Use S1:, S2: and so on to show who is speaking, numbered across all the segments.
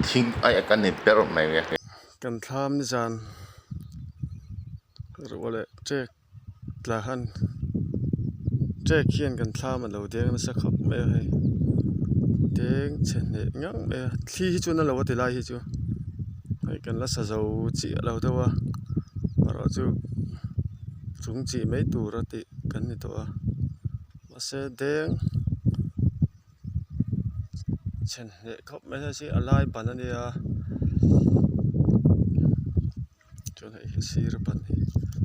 S1: Thing aih ka ni ber mai a.
S2: Kan thlam nizan ruah leh ṭek tla khan ṭek hian kan thlam a lo deng nasa khawp mai a hei deng chhe hneh ngang mai a thli hi chuan a lo a ti lai hi chu hei kan la sa zo chiah lo deuh a erawh chu chung chih mai tur a tih kan ni tawh a mahse deng. Chhen hneh khawp mai hei hi a lai ban a nia chuan hei hi sir ban hi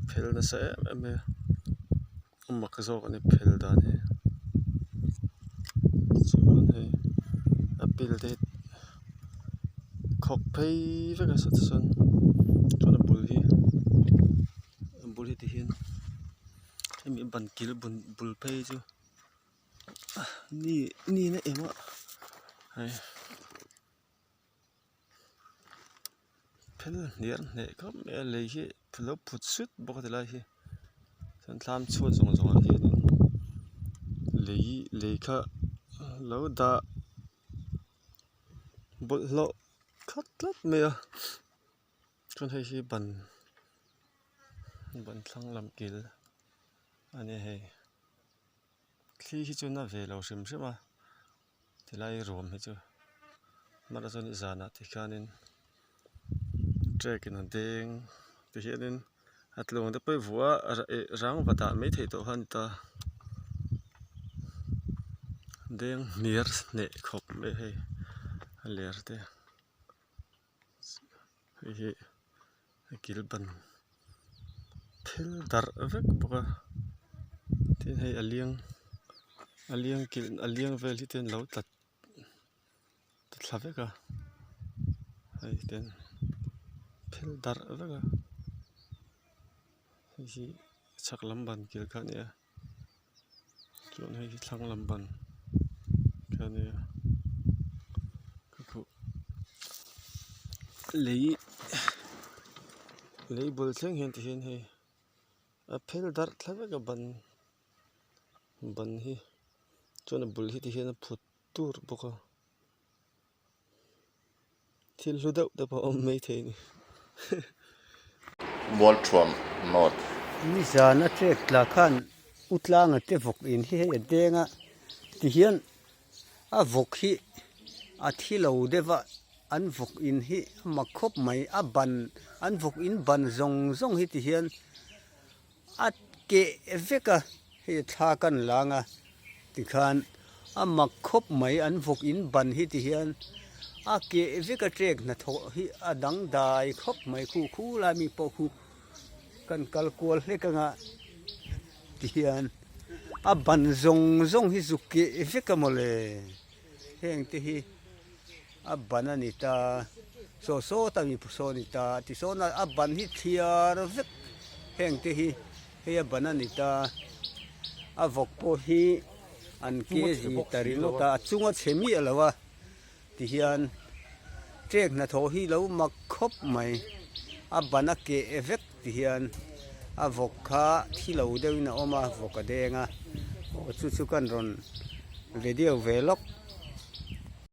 S2: phel nasa em em mai a a mak zawk a ni phel dan hi chuan hei a pil te hi khawk phei vek a chuan chuan a bul hi a bul hi tihian hemi a ban kil bul phei chu. Ni ni na eng a hei phel hniar hneh khawp mai a lei hi lo phut sut bawk a ti lai hi chuan thlam chhuat zawng zawng ah hianin lei lei kha lo dah bawlhhlawh khat tlat mai a chuan hei hi ban ban thlang lam kil a ni a hei. Thli hi chu na ve lo hrim hrim a tilai ruam hi chu hmanah chuan zanah te khianin trek in a deng ti hianin a tlawng te pawh hi vuah a eh rang va dah mai theih tawh kha a ni ta deng hniar hneh khawp mai hei a ler te. Hei hi a kil ban thil darh vek bawk a tin hei a liang a liang kilh a liang vel hi te an lo tlat ta thla vek a hei ten thil darh vek a hei hi chhak lam ban kil kha a ni a. Chuan hei hi thlang lam ban kha a nia ka khuh lei lei bul thleng hian tihian hei a phel darh thla vek a ban ban hi chuan a bul hi tihian a phut tur bawk a. Thil hlu deuh te pawh a awm mai thei a ni.
S1: Mualthuam North.
S3: Nizan a trek tla khan U Tlanga te vawk in hi hei a deng a, tihian a vawk hi a thi lo deuh a, an vawk in hi a mak khawp mai, a ban an vawk in ban zawng zawng hi tihian A keh vek a, hei thla kan lang a tikhan a mak khawp mai an vawk in ban hi tihian a keh vek a trek hnathawh hi a dangdai khawp mai khu khu lai mi pawh khu kan kal kual hlek anga tihian a ban zawng zawng hi zuk keh vek a mawle heng te hi. A ban a ni ta, saw saw ta mi saw a ni ta tisawn a ban hi thliar vek heng te hi hei a ban a ni ta, a vawk pawh hi an ke zi ta ringawt a, a chunga chhe miah lo a tihian ṭek hnathawh hi lo mak khawp mai, a ban a keh vek tihian a vawk kha thi lo deuhin a awm a, vawk a deng a, aw chu chu kan rawn video ve lawk.